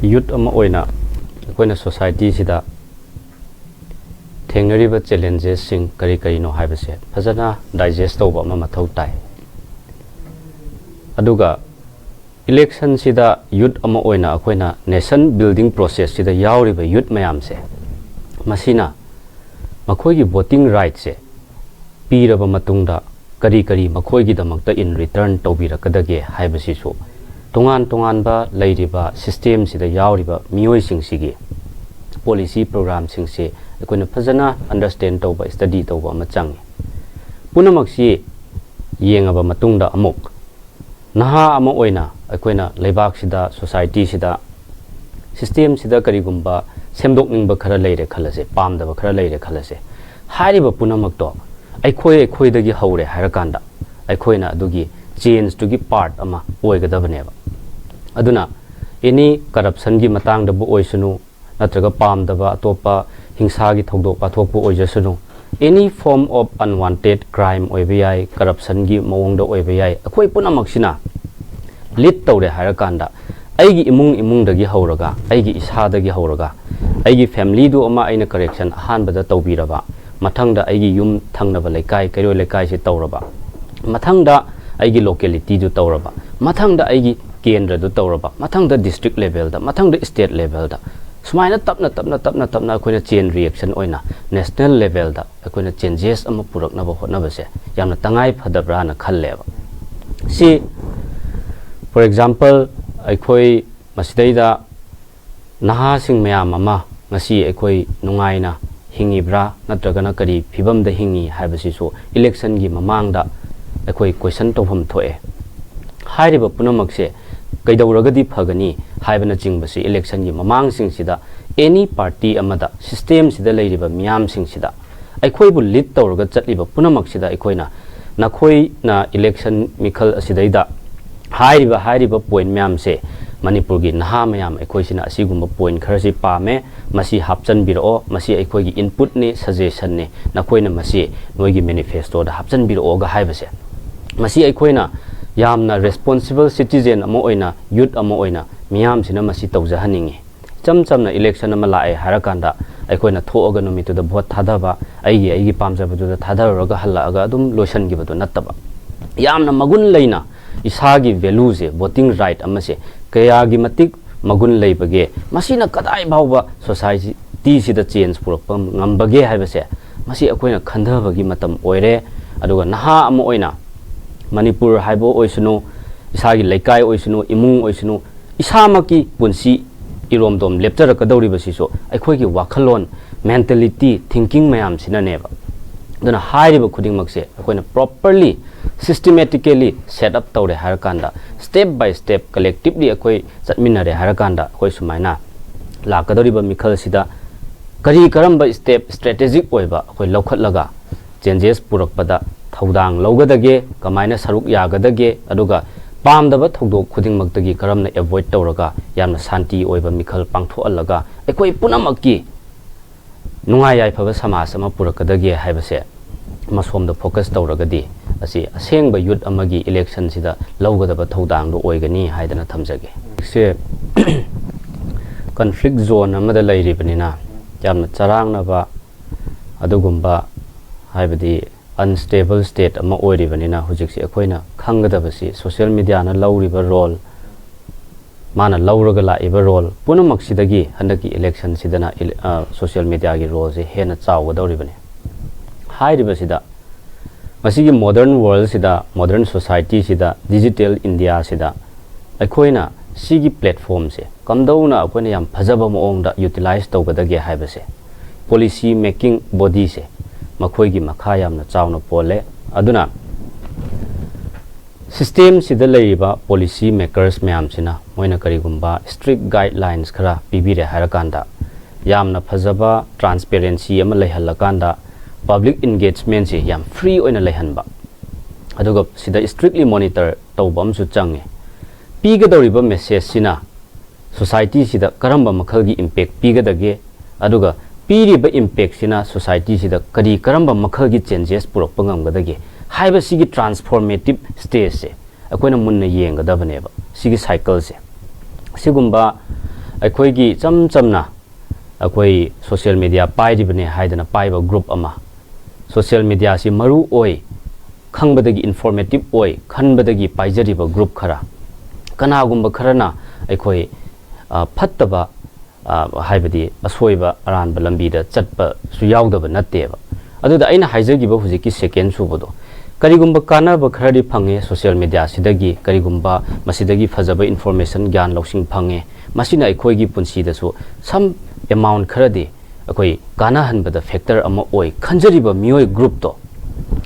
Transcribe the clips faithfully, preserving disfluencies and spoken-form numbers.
ꯌꯨꯠ ꯑꯃ ꯑꯣꯏꯅ ꯑꯩꯈꯣꯏꯅ ꯁꯣꯁꯥꯏꯇꯤꯁꯤꯗ ꯊꯦꯡꯅꯔꯤꯕ ꯆꯦꯂꯦꯟꯖꯦꯁꯁꯤꯡ ꯀꯔꯤ ꯀꯔꯤꯅꯣ ꯍꯥꯏꯕꯁꯦ ꯐꯖꯅ ꯗꯥꯏꯖꯦꯁ ꯇꯧꯕ ꯑꯃ ꯃꯊꯧ ꯇꯥꯏ꯫ ꯑꯗꯨꯒ ꯏꯂꯦꯛꯁꯟꯁꯤꯗ ꯌꯨꯠ ꯑꯃ ꯑꯣꯏꯅ ꯑꯩꯈꯣꯏꯅ ꯅꯦꯁꯟ ꯕꯤꯜꯗꯤꯡ ꯄ꯭ꯔꯣꯁꯦꯁꯁꯤꯗ ꯌꯥꯎꯔꯤꯕ ꯌꯨꯠ ꯃꯌꯥꯝꯁꯦ, ꯃꯁꯤꯅ ꯃꯈꯣꯏꯒꯤ ꯚꯣꯇꯤꯡ ꯔꯥꯏꯠꯁꯦ ꯄꯤꯔꯕ ꯃꯇꯨꯡꯗ ꯀꯔꯤ ꯀꯔꯤ ꯃꯈꯣꯏꯒꯤꯗꯃꯛꯇ in return ꯇꯧꯕꯤꯔꯛꯀꯗꯒꯦ ꯍꯥꯏꯕꯁꯤꯁꯨ, ꯇꯣꯉꯥꯟ ꯇꯣꯉꯥꯟꯕ ꯂꯩꯔꯤꯕ ꯁꯤꯁꯇꯦꯝꯁꯤꯗ ꯌꯥꯎꯔꯤꯕ ꯃꯤꯑꯣꯏꯁꯤꯡꯁꯤꯒꯤ ꯄꯣꯂꯤꯁꯤ ꯄ꯭ꯔꯣꯒ꯭ꯔꯥꯝꯁꯤꯡꯁꯦ ꯑꯩꯈꯣꯏꯅ ꯐꯖꯅ ꯑꯟꯗꯔꯁꯇꯦꯟ ꯇꯧꯕ, ꯁ꯭ꯇꯗꯤ ꯇꯧꯕ ꯑꯃ ꯆꯪꯉꯤ꯫ ꯄꯨꯝꯅꯃꯛꯁꯤ ꯌꯦꯡꯉꯕ ꯃꯇꯨꯡꯗ ꯑꯃꯨꯛ ꯅꯍꯥ ꯑꯃ ꯑꯣꯏꯅ ꯑꯩꯈꯣꯏꯅ ꯂꯩꯕꯥꯛꯁꯤꯗ, ꯁꯣꯁꯥꯏꯇꯤꯁꯤꯗ, ꯁꯤꯁꯇꯦꯝꯁꯤꯗ ꯀꯔꯤꯒꯨꯝꯕ ꯁꯦꯝꯗꯣꯛꯅꯤꯡꯕ ꯈꯔ ꯂꯩꯔꯦ ꯈꯜꯂꯁꯦ, ꯄꯥꯝꯗꯕ ꯈꯔ ꯂꯩꯔꯦ ꯈꯜꯂꯁꯦ, ꯍꯥꯏꯔꯤꯕ ꯄꯨꯝꯅꯃꯛꯇꯣ ꯑꯩꯈꯣꯏ ꯑꯩꯈꯣꯏꯗꯒꯤ ꯍꯧꯔꯦ ꯍꯥꯏꯔꯀꯥꯟꯗ ꯑꯩꯈꯣꯏꯅ ꯑꯗꯨꯒꯤ ꯆꯦꯟꯖꯇꯨꯒꯤ ꯄꯥꯔꯠ ꯑꯃ ꯑꯣꯏꯒꯗꯕꯅꯦꯕ꯫ ꯑꯗꯨꯅ ꯑꯦꯅꯤ ꯀꯔꯞꯁꯟꯒꯤ ꯃꯇꯥꯡꯗꯕꯨ ꯑꯣꯏꯁꯅꯨ, ꯅꯠꯇ꯭ꯔꯒ ꯄꯥꯝꯗꯕ ꯑꯇꯣꯞꯄ ꯍꯤꯡꯁꯥꯒꯤ ꯊꯧꯗꯣꯛ ꯋꯥꯊꯣꯛꯄꯨ ꯑꯣꯏꯖꯁꯅꯨ, any form of unwanted crime ꯑꯣꯏꯕ ꯌꯥꯏ, ꯀꯔꯞꯁꯟꯒꯤ ꯃꯑꯣꯡꯗ ꯑꯣꯏꯕ ꯌꯥꯏ, ꯑꯩꯈꯣꯏ ꯄꯨꯝꯅꯃꯛꯁꯤꯅ ꯂꯤꯗ ꯇꯧꯔꯦ ꯍꯥꯏꯔꯀꯥꯟꯗ ꯑꯩꯒꯤ ꯏꯃꯨꯡ ꯏꯃꯨꯡꯗꯒꯤ ꯍꯧꯔꯒ, ꯑꯩꯒꯤ ꯏꯁꯥꯗꯒꯤ ꯍꯧꯔꯒ, ꯑꯩꯒꯤ ꯐꯦꯃꯤꯂꯤꯗꯨ ꯑꯃ ꯑꯩꯅ ꯀꯔꯦꯛꯁꯟ ꯑꯍꯥꯟꯕꯗ ꯇꯧꯕꯤꯔꯕ, ꯃꯊꯪꯗ ꯑꯩꯒꯤ ꯌꯨꯝ ꯊꯪꯅꯕ ꯂꯩꯀꯥꯏ, ꯀꯩꯔꯣꯏ ꯂꯩꯀꯥꯏꯁꯤ ꯇꯧꯔꯕ, ꯃꯊꯪꯗ ꯑꯩꯒꯤ ꯂꯣꯀꯦꯂꯤꯇꯤꯗꯨ ꯇꯧꯔꯕ, ꯃꯊꯪꯗ ꯑꯩꯒꯤ ꯀꯦꯟꯗ꯭ꯔꯗꯨ ꯇꯧꯔꯕ, ꯃꯊꯪꯗ ꯗꯤꯁꯇ꯭ꯔꯤꯛ ꯂꯦꯚꯦꯜꯗ, ꯃꯊꯪꯗ ꯁ꯭ꯇꯦꯠ ꯂꯦꯚꯦꯜꯗ, ꯁꯨꯃꯥꯏꯅ ꯇꯞꯅ ꯇꯞꯅ ꯇꯞꯅ ꯇꯞꯅ ꯑꯩꯈꯣꯏꯅ ꯆꯦꯟ ꯔꯤꯌꯦꯛꯁꯟ ꯑꯣꯏꯅ ꯅꯦꯁꯅꯦꯜ ꯂꯦꯚꯦꯜꯗ ꯑꯩꯈꯣꯏꯅ ꯆꯦꯟꯖꯦꯁ ꯑꯃ ꯄꯨꯔꯛꯅꯕ ꯍꯣꯠꯅꯕꯁꯦ ꯌꯥꯝꯅ ꯇꯉꯥꯏ ꯐꯗꯕ꯭ꯔꯥꯅ ꯈꯜꯂꯦꯕ꯫ ꯁꯤ, ꯐꯣꯔ ꯑꯦꯛꯖꯥꯝꯄꯜ, ꯑꯩꯈꯣꯏ ꯃꯁꯤꯗꯩꯗ ꯅꯍꯥꯁꯤꯡ ꯃꯌꯥꯝ ꯑꯃ ꯉꯁꯤ ꯑꯩꯈꯣꯏ ꯅꯨꯡꯉꯥꯏꯅ ꯍꯤꯡꯉꯤꯕ꯭ꯔꯥ ꯅꯠꯇ꯭ꯔꯒꯅ ꯀꯔꯤ ꯐꯤꯕꯝꯗ ꯍꯤꯡꯉꯤ ꯍꯥꯏꯕꯁꯤꯁꯨ ꯏꯂꯦꯛꯁꯟꯒꯤ ꯃꯃꯥꯡꯗ ꯑꯩꯈꯣꯏ ꯀꯣꯏꯁꯟ ꯇꯧꯐꯝ ꯊꯣꯛꯑꯦ꯫ ꯍꯥꯏꯔꯤꯕ ꯄꯨꯝꯅꯃꯛꯁꯦ ꯀꯩꯗꯧꯔꯒꯗꯤ ꯐꯒꯅꯤ ꯍꯥꯏꯕꯅꯆꯤꯡꯕꯁꯤ ꯏꯂꯦꯛꯁꯟꯒꯤ ꯃꯃꯥꯡꯁꯤꯡꯁꯤꯗ ꯑꯦꯅꯤ ꯄꯥꯔꯇꯤ ꯑꯃꯗ, ꯁꯤꯁꯇꯦꯝꯁꯤꯗ ꯂꯩꯔꯤꯕ ꯃꯤꯌꯥꯝꯁꯤꯡꯁꯤꯗ, ꯑꯩꯈꯣꯏꯕꯨ ꯂꯤꯗ ꯇꯧꯔꯒ ꯆꯠꯂꯤꯕ ꯄꯨꯝꯅꯃꯛꯁꯤꯗ ꯑꯩꯈꯣꯏꯅ, ꯅꯈꯣꯏꯅ ꯏꯂꯦꯛꯁꯟ ꯃꯤꯈꯜ ꯑꯁꯤꯗꯩꯗ ꯍꯥꯏꯔꯤꯕ, ꯍꯥꯏꯔꯤꯕ ꯄꯣꯏꯟ ꯃꯌꯥꯝꯁꯦ ꯃꯅꯤꯄꯨꯔꯒꯤ ꯅꯍꯥ ꯃꯌꯥꯝ ꯑꯩꯈꯣꯏꯁꯤꯅ ꯑꯁꯤꯒꯨꯝꯕ ꯄꯣꯏꯟ ꯈꯔꯁꯤ ꯄꯥꯝꯃꯦ, ꯃꯁꯤ ꯍꯥꯞꯆꯤꯟꯕꯤꯔꯛꯑꯣ, ꯃꯁꯤ ꯑꯩꯈꯣꯏꯒꯤ ꯏꯟꯄꯨꯠꯅꯤ, ꯁꯖꯦꯁꯟꯅꯤ, ꯅꯈꯣꯏꯅ ꯃꯁꯤ ꯅꯣꯏꯒꯤ ꯃꯦꯅꯤꯐꯦꯁꯇꯣꯗ ꯍꯥꯞꯆꯤꯟꯕꯤꯔꯛꯑꯣꯒ ꯍꯥꯏꯕꯁꯦ, ꯃꯁꯤ ꯑꯩꯈꯣꯏꯅ ꯌꯥꯝꯅ ꯔꯦꯁꯄꯣꯟꯁꯤꯕꯜ ꯁꯤꯇꯤꯖꯦꯟ ꯑꯃ ꯑꯣꯏꯅ, ꯌꯨꯠ ꯑꯃ ꯑꯣꯏꯅ ꯃꯤꯌꯥꯝꯁꯤꯅ ꯃꯁꯤ ꯇꯧꯖꯍꯟꯅꯤꯡꯉꯤ꯫ ꯏꯆꯝ ꯆꯝꯅ election ꯑꯃ ꯂꯥꯛꯑꯦ ꯍꯥꯏꯔꯀꯥꯟꯗ ꯑꯩꯈꯣꯏꯅ ꯊꯣꯛꯑꯒ ꯅꯨꯃꯤꯠꯇꯨꯗ vote ꯊꯥꯗꯕ, ꯑꯩꯒꯤ ꯑꯩꯒꯤ ꯄꯥꯝꯖꯕꯗꯨꯗ ꯊꯥꯗꯔꯨꯔꯒ ꯍꯜꯂꯛꯑꯒ ꯑꯗꯨꯝ ꯂꯣꯏꯁꯤꯟꯈꯤꯕꯗꯨ ꯅꯠꯇꯕ, ꯌꯥꯝꯅ ꯃꯒꯨꯟ ꯂꯩꯅ ꯏꯁꯥꯒꯤ valueꯁꯦ, voting right ꯑꯃꯁꯦ ꯀꯌꯥꯒꯤ ꯃꯇꯤꯛ ꯃꯒꯨꯟ ꯂꯩꯕꯒꯦ, ꯃꯁꯤꯅ ꯀꯗꯥꯏ ꯐꯥꯎꯕ societyꯁꯤꯗ change ꯄꯨꯔꯛꯄ ꯉꯝꯕꯒꯦ ꯍꯥꯏꯕꯁꯦ, ꯃꯁꯤ ꯑꯩꯈꯣꯏꯅ ꯈꯟꯊꯕꯒꯤ ꯃꯇꯝ ꯑꯣꯏꯔꯦ꯫ ꯑꯗꯨꯒ ꯅꯍꯥ ꯑꯃ ꯑꯣꯏꯅ ꯃꯅꯤꯄꯨꯔ ꯍꯥꯏꯕ ꯑꯣꯏꯁꯅꯨ, ꯏꯁꯥꯒꯤ ꯂꯩꯀꯥꯏ ꯑꯣꯏꯁꯅꯨ, ꯏꯃꯨꯡ ꯑꯣꯏꯁꯅꯨ, ꯏꯁꯥꯃꯛꯀꯤ ꯄꯨꯟꯁꯤ ꯏꯔꯣꯝꯗꯣꯝ ꯂꯦꯞꯆꯔꯛꯀꯗꯧꯔꯤꯕꯁꯤꯁꯨ ꯑꯩꯈꯣꯏꯒꯤ ꯋꯥꯈꯜꯂꯣꯟ, mentality, thinking ꯃꯌꯥꯝꯁꯤꯅꯅꯦꯕ꯫ ꯑꯗꯨꯅ ꯍꯥꯏꯔꯤꯕ ꯈꯨꯗꯤꯡꯃꯛꯁꯦ ꯑꯩꯈꯣꯏꯅ properly, systematically set up ꯇꯧꯔꯦ ꯍꯥꯏꯔꯀꯥꯟꯗ, step by step collectively ꯑꯩꯈꯣꯏ ꯆꯠꯃꯤꯟꯅꯔꯦ ꯍꯥꯏꯔꯀꯥꯟꯗ, ꯑꯩꯈꯣꯏ ꯁꯨꯃꯥꯏꯅ ꯂꯥꯛꯀꯗꯧꯔꯤꯕ ꯃꯤꯈꯜꯁꯤꯗ ꯀꯔꯤ ꯀꯔꯝꯕ step strategic ꯑꯣꯏꯕ ꯑꯩꯈꯣꯏ ꯂꯧꯈꯠꯂꯒ changes ꯄꯨꯔꯛꯄꯗ ꯊꯧꯗꯥꯡ ꯂꯧꯒꯗꯒꯦ, ꯀꯃꯥꯏꯅ ꯁꯔꯨꯛ ꯌꯥꯒꯗꯒꯦ, ꯑꯗꯨꯒ ꯄꯥꯝꯗꯕ ꯊꯧꯗꯣꯛ ꯈꯨꯗꯤꯡꯃꯛꯇꯒꯤ ꯀꯔꯝꯅ avoid ꯇꯧꯔꯒ ꯌꯥꯝꯅ ꯁꯥꯟꯇꯤ ꯑꯣꯏꯕ ꯃꯤꯈꯜ ꯄꯥꯡꯊꯣꯛꯍꯜꯂꯒ ꯑꯩꯈꯣꯏ ꯄꯨꯝꯅꯃꯛꯀꯤ ꯅꯨꯡꯉꯥꯏ ꯌꯥꯏꯐꯕ ꯁꯃꯥꯖ ꯑꯃ ꯄꯨꯔꯛꯀꯗꯒꯦ ꯍꯥꯏꯕꯁꯦ, ꯃꯁꯣꯝꯗ focus ꯇꯧꯔꯒꯗꯤ ꯑꯁꯤ ꯑꯁꯦꯡꯕ youth ꯑꯃꯒꯤ electionꯁꯤꯗ ꯂꯧꯒꯗꯕ ꯊꯧꯗꯥꯡꯗꯨ ꯑꯣꯏꯒꯅꯤ ꯍꯥꯏꯗꯅ ꯊꯝꯖꯒꯦ꯫ ꯍꯧꯖꯤꯛꯁꯦ conflict zone ꯑꯃꯗ ꯂꯩꯔꯤꯕꯅꯤꯅ, ꯌꯥꯝꯅ ꯆꯔꯥꯡꯅꯕ ꯑꯗꯨꯒꯨꯝꯕ, ꯍꯥꯏꯕꯗꯤ unstable state ꯑꯃ ꯑꯣꯏꯔꯤꯕꯅꯤꯅ, ꯍꯧꯖꯤꯛꯁꯦ ꯑꯩꯈꯣꯏꯅ ꯈꯪꯒꯗꯕꯁꯤ social mediaꯅ ꯂꯧꯔꯤꯕ role, ꯃꯥꯅ ꯂꯧꯔꯒ ꯂꯥꯛꯏꯕ role ꯄꯨꯝꯅꯃꯛꯁꯤꯗꯒꯤ ꯍꯟꯗꯛꯀꯤ electionꯁꯤꯗꯅ ele- ꯑ, social mediaꯒꯤ roleꯁꯦ ꯍꯦꯟꯅ ꯆꯥꯎꯒꯗꯧꯔꯤꯕꯅꯤ꯫ ꯍꯥꯏꯔꯤꯕꯁꯤꯗ, ꯃꯁꯤꯒꯤ modern worldꯁꯤꯗ, modern societyꯁꯤꯗ, digital Indiaꯁꯤꯗ ꯑꯩꯈꯣꯏꯅ ꯁꯤꯒꯤ platformꯁꯦ ꯀꯝꯗꯧꯅ ꯑꯩꯈꯣꯏꯅ ꯌꯥꯝ ꯐꯖꯕ ꯃꯑꯣꯡꯗ utilize ꯇꯧꯒꯗꯒꯦ ꯍꯥꯏꯕꯁꯦ policy making bodyꯁꯦ, ꯃꯈꯣꯏꯒꯤ ꯃꯈꯥ ꯌꯥꯝꯅ ꯆꯥꯎꯅ ꯄꯣꯜꯂꯦ꯫ ꯑꯗꯨꯅ systemꯁꯤꯗ ꯂꯩꯔꯤꯕ policy makers ꯃꯌꯥꯝꯁꯤꯅ ꯃꯣꯏꯅ ꯀꯔꯤꯒꯨꯝꯕ strict guidelines ꯈꯔ ꯄꯤꯕꯤꯔꯦ ꯍꯥꯏꯔꯀꯥꯟꯗ, ꯌꯥꯝꯅ ꯐꯖꯕ transparency ꯑꯃ ꯂꯩꯍꯜꯂꯀꯥꯟꯗ public engagementꯁꯦ ꯌꯥꯝ free ꯑꯣꯏꯅ ꯂꯩꯍꯟꯕ, ꯑꯗꯨꯒ ꯁꯤꯗ strictly monitor ꯇꯧꯕ ꯑꯃꯁꯨ ꯆꯪꯉꯦ꯫ ꯄꯤꯒꯗꯧꯔꯤꯕ messageꯁꯤꯅ societyꯁꯤꯗ ꯀꯔꯝꯕ ꯃꯈꯜꯒꯤ impact ꯄꯤꯒꯗꯒꯦ, ꯑꯗꯨꯒ ꯄꯤꯔꯤꯕ impactꯁꯤꯅ societyꯁꯤꯗ ꯀꯔꯤ ꯀꯔꯝꯕ ꯃꯈꯜꯒꯤ changes ꯄꯨꯔꯛꯄ ꯉꯝꯒꯗꯒꯦ ꯍꯥꯏꯕꯁꯤꯒꯤ transformative stageꯁꯦ ꯑꯩꯈꯣꯏꯅ ꯃꯨꯟꯅ ꯌꯦꯡꯒꯗꯕꯅꯦꯕ, ꯁꯤꯒꯤ cycleꯁꯦ꯫ ꯑꯁꯤꯒꯨꯝꯕ ꯑꯩꯈꯣꯏꯒꯤ ꯏꯆꯝ ꯆꯝꯅ ꯑꯩꯈꯣꯏ ꯁꯣꯁꯤꯌꯦꯜ ꯃꯦꯗꯤꯌꯥ ꯄꯥꯏꯔꯤꯕꯅꯦ ꯍꯥꯏꯗꯅ ꯄꯥꯏꯕ ꯒ꯭ꯔꯨꯞ ꯑꯃ, ꯁꯣꯁꯤꯌꯦꯜ ꯃꯦꯗꯤꯌꯥꯁꯤ ꯃꯔꯨ ꯑꯣꯏ ꯈꯪꯕꯗꯒꯤ, ꯏꯟꯐꯣꯔꯃꯦꯇꯤꯞ ꯑꯣꯏ ꯈꯟꯕꯗꯒꯤ ꯄꯥꯏꯖꯔꯤꯕ ꯒ꯭ꯔꯨꯞ ꯈꯔ, ꯀꯅꯥꯒꯨꯝꯕ ꯈꯔꯅ ꯑꯩꯈꯣꯏ, ꯑ, ꯐꯠꯇꯕ, ꯑ, ꯍꯥꯏꯕꯗꯤ ꯑꯁꯣꯏꯕ ꯑꯔꯥꯟꯕ ꯂꯝꯕꯤꯗ ꯆꯠꯄꯁꯨ ꯌꯥꯎꯗꯕ ꯅꯠꯇꯦꯕ꯫ ꯑꯗꯨꯗ ꯑꯩꯅ ꯍꯥꯏꯖꯈꯤꯕ ꯍꯧꯖꯤꯛꯀꯤ ꯁꯦꯀꯦꯟ ꯁꯨꯕꯗꯣ, ꯀꯔꯤꯒꯨꯝꯕ ꯀꯥꯟꯅꯕ ꯈꯔꯗꯤ ꯐꯪꯉꯦ ꯁꯣꯁꯤꯌꯦꯜ ꯃꯦꯗꯤꯌꯥꯁꯤꯗꯒꯤ, ꯀꯔꯤꯒꯨꯝꯕ ꯃꯁꯤꯗꯒꯤ ꯐꯖꯕ ꯏꯟꯐꯣꯔꯃꯦꯁꯟ, ꯒ꯭ꯌꯥꯟ ꯂꯧꯁꯤꯡ ꯐꯪꯉꯦ, ꯃꯁꯤꯅ ꯑꯩꯈꯣꯏꯒꯤ ꯄꯨꯟꯁꯤꯗꯁꯨ some amount ꯈꯔꯗꯤ ꯑꯩꯈꯣꯏ ꯀꯥꯟꯅꯍꯟꯕꯗ ꯐꯦꯛꯇꯔ ꯑꯃ ꯑꯣꯏ ꯈꯟꯖꯔꯤꯕ ꯃꯤꯑꯣꯏ ꯒ꯭ꯔꯨꯞꯇꯣ,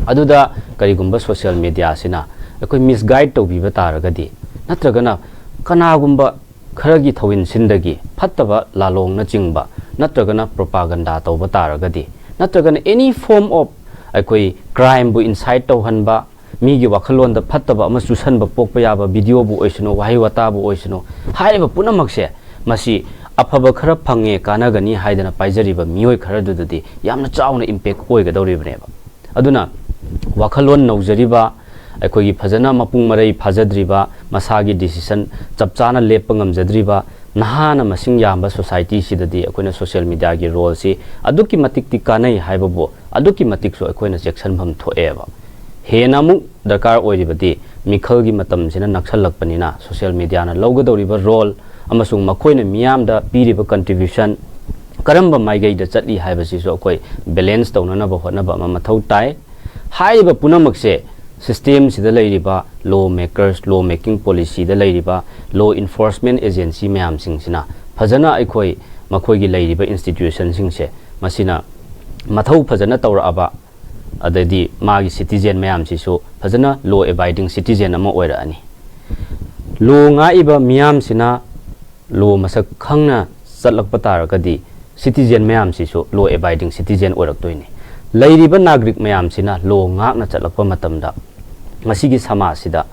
ꯑꯗꯨꯗ ꯀꯔꯤꯒꯨꯝꯕ ꯁꯣꯁꯤꯌꯦꯜ ꯃꯦꯗꯤꯌꯥꯁꯤꯅ ꯑꯩꯈꯣꯏ ꯃꯤꯁꯒꯥꯏꯗ ꯇꯧꯕꯤꯕ ꯇꯥꯔꯒꯗꯤ, ꯅꯠꯇ꯭ꯔꯒꯅ ꯀꯅꯥꯒꯨꯝꯕ ꯈꯔꯒꯤ ꯊꯧꯋꯤꯟꯁꯤꯟꯗꯒꯤ ꯐꯠꯇꯕ ꯂꯥꯂꯣꯡꯅꯆꯤꯡꯕ ꯅꯠꯇ꯭ꯔꯒꯅ ꯄ꯭ꯔꯣꯄꯥꯒꯟꯗꯥ ꯇꯧꯕ ꯇꯥꯔꯒꯗꯤ, ꯅꯠꯇ꯭ꯔꯒꯅ any form of ꯑꯩꯈꯣꯏ ꯀ꯭ꯔꯥꯏꯝꯕꯨ ꯏꯟꯁꯥꯏꯠ ꯇꯧꯍꯟꯕ, ꯃꯤꯒꯤ ꯋꯥꯈꯜꯂꯣꯟꯗ ꯐꯠꯇꯕ ꯑꯃ ꯆꯨꯁꯟꯕ ꯄꯣꯛꯄ ꯌꯥꯕ ꯚꯤꯗꯤꯑꯣꯕꯨ ꯑꯣꯏꯁꯅꯨ, ꯋꯥꯍꯩ ꯋꯥꯇꯥꯕꯨ ꯑꯣꯏꯁꯅꯨ, ꯍꯥꯏꯔꯤꯕ ꯄꯨꯝꯅꯃꯛꯁꯦ, ꯃꯁꯤ ꯑꯐꯕ ꯈꯔ ꯐꯪꯉꯦ, ꯀꯥꯟꯅꯒꯅꯤ ꯍꯥꯏꯗꯅ ꯄꯥꯏꯖꯔꯤꯕ ꯃꯤꯑꯣꯏ ꯈꯔꯗꯨꯗꯗꯤ ꯌꯥꯝꯅ ꯆꯥꯎꯅ ꯏꯝꯄꯦꯛ ꯑꯣꯏꯒꯗꯧꯔꯤꯕꯅꯦꯕ꯫ ꯑꯗꯨꯅ ꯋꯥꯈꯜꯂꯣꯟ ꯅꯧꯖꯔꯤꯕ, ꯑꯩꯈꯣꯏꯒꯤ ꯐꯖꯅ ꯃꯄꯨꯡ ꯃꯔꯩ ꯐꯥꯖꯗ꯭ꯔꯤꯕ, ꯃꯁꯥꯒꯤ ꯗꯤꯁꯤꯁꯟ ꯆꯞ ꯆꯥꯅ ꯂꯦꯞꯄ ꯉꯝꯖꯗ꯭ꯔꯤꯕ ꯅꯍꯥꯅ ꯃꯁꯤꯡ ꯌꯥꯝꯕ ꯁꯣꯁꯥꯏꯇꯤꯁꯤꯗꯗꯤ ꯑꯩꯈꯣꯏꯅ ꯁꯣꯁꯤꯌꯦꯜ ꯃꯦꯗꯤꯌꯥꯒꯤ ꯔꯣꯜꯁꯤ ꯑꯗꯨꯛꯀꯤ ꯃꯇꯤꯛꯇꯤ ꯀꯥꯟꯅꯩ ꯍꯥꯏꯕꯕꯨ ꯑꯗꯨꯛꯀꯤ ꯃꯇꯤꯛꯁꯨ ꯑꯩꯈꯣꯏꯅ ꯆꯦꯛꯁꯤꯟꯐꯝ ꯊꯣꯛꯑꯦꯕ꯫ ꯍꯦꯟꯅ ꯑꯃꯨꯛ ꯗꯔꯀꯥꯔ ꯑꯣꯏꯔꯤꯕꯗꯤ ꯃꯤꯈꯜꯒꯤ ꯃꯇꯝꯁꯤꯅ ꯅꯛꯁꯜꯂꯛꯄꯅꯤꯅ ꯁꯣꯁꯤꯌꯦꯜ ꯃꯦꯗꯤꯌꯥꯅ ꯂꯧꯒꯗꯧꯔꯤꯕ ꯔꯣꯜ ꯑꯃꯁꯨꯡ ꯃꯈꯣꯏꯅ ꯃꯤꯌꯥꯝꯗ ꯄꯤꯔꯤꯕ ꯀꯟꯇ꯭ꯔꯤꯕ꯭ꯌꯨꯁꯟ ꯀꯔꯝꯕ ꯃꯥꯏꯀꯩꯗ ꯆꯠꯂꯤ ꯍꯥꯏꯕꯁꯤꯁꯨ ꯑꯩꯈꯣꯏ ꯕꯦꯂꯦꯟꯁ ꯇꯧꯅꯅꯕ ꯍꯣꯠꯅꯕ ꯑꯃ ꯃꯊꯧ ꯇꯥꯏ꯫ ꯍꯥꯏꯔꯤꯕ ꯄꯨꯝꯅꯃꯛꯁꯦ ꯁꯤꯁꯇꯦꯝꯁꯤꯗ ꯂꯩꯔꯤꯕ ꯂꯣ ꯃꯦꯀꯔꯁ, ꯂꯣ ꯃꯦꯀꯤꯡ ꯄꯣꯂꯤꯁꯤꯗ ꯂꯩꯔꯤꯕ ꯂꯣ ꯏꯟꯐꯣꯔꯁꯃꯦꯟ ꯑꯦꯖꯦꯟꯁꯤ ꯃꯌꯥꯝꯁꯤꯡꯁꯤꯅ ꯐꯖꯅ ꯑꯩꯈꯣꯏ ꯃꯈꯣꯏꯒꯤ ꯂꯩꯔꯤꯕ ꯏꯟꯁꯇꯤꯇ꯭ꯌꯨꯁꯟꯁꯤꯡꯁꯦ ꯃꯁꯤꯅ ꯃꯊꯧ ꯐꯖꯅ ꯇꯧꯔꯛꯑꯕ, ꯑꯗꯩꯗꯤ ꯃꯥꯒꯤ ꯁꯤꯇꯤꯖꯦꯟ ꯃꯌꯥꯝꯁꯤꯁꯨ ꯐꯖꯅ ꯂꯣ ꯑꯦꯕꯥꯏꯗꯤꯡ ꯁꯤꯇꯤꯖꯦꯟ ꯑꯃ ꯑꯣꯏꯔꯛꯑꯅꯤ꯫ ꯂꯣ ꯉꯥꯛꯏꯕ ꯃꯤꯌꯥꯝꯁꯤꯅ ꯂꯣ ꯃꯁꯛ ꯈꯪꯅ ꯆꯠꯂꯛꯄ ꯇꯥꯔꯒꯗꯤ ꯁꯤꯇꯤꯖꯦꯟ ꯃꯌꯥꯝꯁꯤꯁꯨ ꯂꯣ ꯑꯦꯕꯥꯏꯗꯤꯡ ꯁꯤꯇꯤꯖꯦꯟ ꯑꯣꯏꯔꯛꯇꯣꯏꯅꯤ꯫ ꯂꯩꯔꯤꯕ ꯅꯥꯒꯔꯤꯛ ꯃꯌꯥꯝꯁꯤꯅ ꯂꯣ ꯉꯥꯛꯅ ꯆꯠꯂꯛꯄ ꯃꯇꯝꯗ ꯃꯁꯤꯒꯤ ꯁꯃꯥꯖꯁꯤꯗ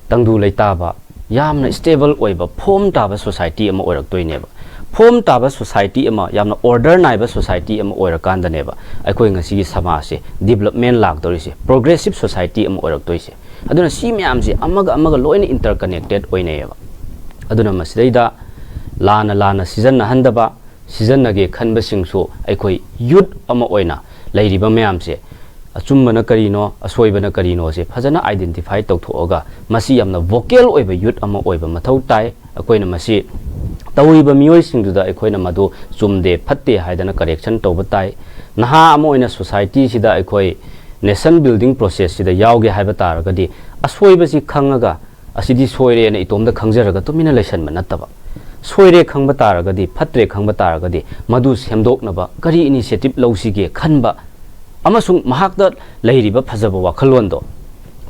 ꯇꯪꯗꯨ ꯂꯩꯇꯥꯕ, ꯌꯥꯝꯅ ꯁ꯭ꯇꯦꯕꯜ ꯑꯣꯏꯕ, ꯐꯣꯝ ꯇꯥꯕ ꯁꯣꯁꯥꯏꯇꯤ ꯑꯃ ꯑꯣꯏꯔꯛꯇꯣꯏꯅꯦꯕ꯫ ꯐꯣꯝ ꯇꯥꯕ ꯁꯣꯁꯥꯏꯇꯤ ꯑꯃ, ꯌꯥꯝꯅ ꯑꯣꯔꯗꯔ ꯅꯥꯏꯕ ꯁꯣꯁꯥꯏꯇꯤ ꯑꯃ ꯑꯣꯏꯔꯀꯥꯟꯗꯅꯦꯕ ꯑꯩꯈꯣꯏ ꯉꯁꯤꯒꯤ ꯁꯃꯥꯖꯁꯦ ꯗꯤꯕꯂꯞꯃꯦꯟ ꯂꯥꯛꯇꯧꯔꯤꯁꯦ, ꯄ꯭ꯔꯣꯒ꯭ꯔꯦꯁꯤꯞ ꯁꯣꯁꯥꯏꯇꯤ ꯑꯃ ꯑꯣꯏꯔꯛꯇꯣꯏꯁꯦ꯫ ꯑꯗꯨꯅ ꯁꯤ ꯃꯌꯥꯝꯁꯦ ꯑꯃꯒ ꯑꯃꯒ ꯂꯣꯏꯅ ꯏꯟꯇꯔꯀꯅꯦꯛꯇꯦꯠ ꯑꯣꯏꯅꯩꯌꯦꯕ꯫ ꯑꯗꯨꯅ ꯃꯁꯤꯗꯩꯗ ꯂꯥꯟꯅ ꯂꯥꯟꯅ ꯁꯤꯖꯤꯟꯅꯍꯟꯗꯕ, ꯁꯤꯖꯤꯟꯅꯒꯦ ꯈꯟꯕꯁꯤꯡꯁꯨ ꯑꯩꯈꯣꯏ ꯌꯨꯠ ꯑꯃ ꯑꯣꯏꯅ ꯂꯩꯔꯤꯕ ꯃꯌꯥꯝꯁꯦ, ꯑꯆꯨꯝꯕꯅ ꯀꯔꯤꯅꯣ, ꯑꯁꯣꯏꯕꯅ ꯀꯔꯤꯅꯣꯁꯦ ꯐꯖꯅ ꯑꯥꯏꯗꯦꯟꯇꯤꯐꯥꯏ ꯇꯧꯊꯣꯛꯑꯒ ꯃꯁꯤ ꯌꯥꯝꯅ ꯚꯣꯀꯦꯜ ꯑꯣꯏꯕ ꯌꯨꯠ ꯑꯃ ꯑꯣꯏꯕ ꯃꯊꯧ ꯇꯥꯏ꯫ ꯑꯩꯈꯣꯏꯅ ꯃꯁꯤ ꯇꯧꯔꯤꯕ ꯃꯤꯑꯣꯏꯁꯤꯡꯗꯨꯗ ꯑꯩꯈꯣꯏꯅ ꯃꯗꯨ ꯆꯨꯝꯗꯦ, ꯐꯠꯇꯦ ꯍꯥꯏꯗꯅ ꯀꯔꯦꯛꯁꯟ ꯇꯧꯕ ꯇꯥꯏ꯫ ꯅꯍꯥ ꯑꯃ ꯑꯣꯏꯅ ꯁꯣꯁꯥꯏꯇꯤꯁꯤꯗ ꯑꯩꯈꯣꯏ ꯅꯦꯁꯟ ꯕꯤꯜꯗꯤꯡ ꯄ꯭ꯔꯣꯁꯦꯁꯁꯤꯗ ꯌꯥꯎꯒꯦ ꯍꯥꯏꯕ ꯇꯥꯔꯒꯗꯤ, ꯑꯁꯣꯏꯕꯁꯤ ꯈꯪꯉꯒ ꯑꯁꯤꯗꯤ ꯁꯣꯏꯔꯦꯅ ꯏꯇꯣꯝꯗ ꯈꯪꯖꯔꯒ ꯇꯨꯃꯤꯟꯅ ꯂꯩꯁꯟꯕ ꯅꯠꯇꯕ, ꯁꯣꯏꯔꯦ ꯈꯪꯕ ꯇꯥꯔꯒꯗꯤ, ꯐꯠꯇ꯭ꯔꯦ ꯈꯪꯕ ꯇꯥꯔꯒꯗꯤ, ꯃꯗꯨ ꯁꯦꯝꯗꯣꯛꯅꯕ ꯀꯔꯤ ꯏꯅꯤꯁꯤꯌꯦꯇꯤꯚ ꯂꯧꯁꯤꯒꯦ ꯈꯟꯕ ꯑꯃꯁꯨꯡ ꯃꯍꯥꯛꯇ ꯂꯩꯔꯤꯕ ꯐꯖꯕ ꯋꯥꯈꯜꯂꯣꯟꯗꯣ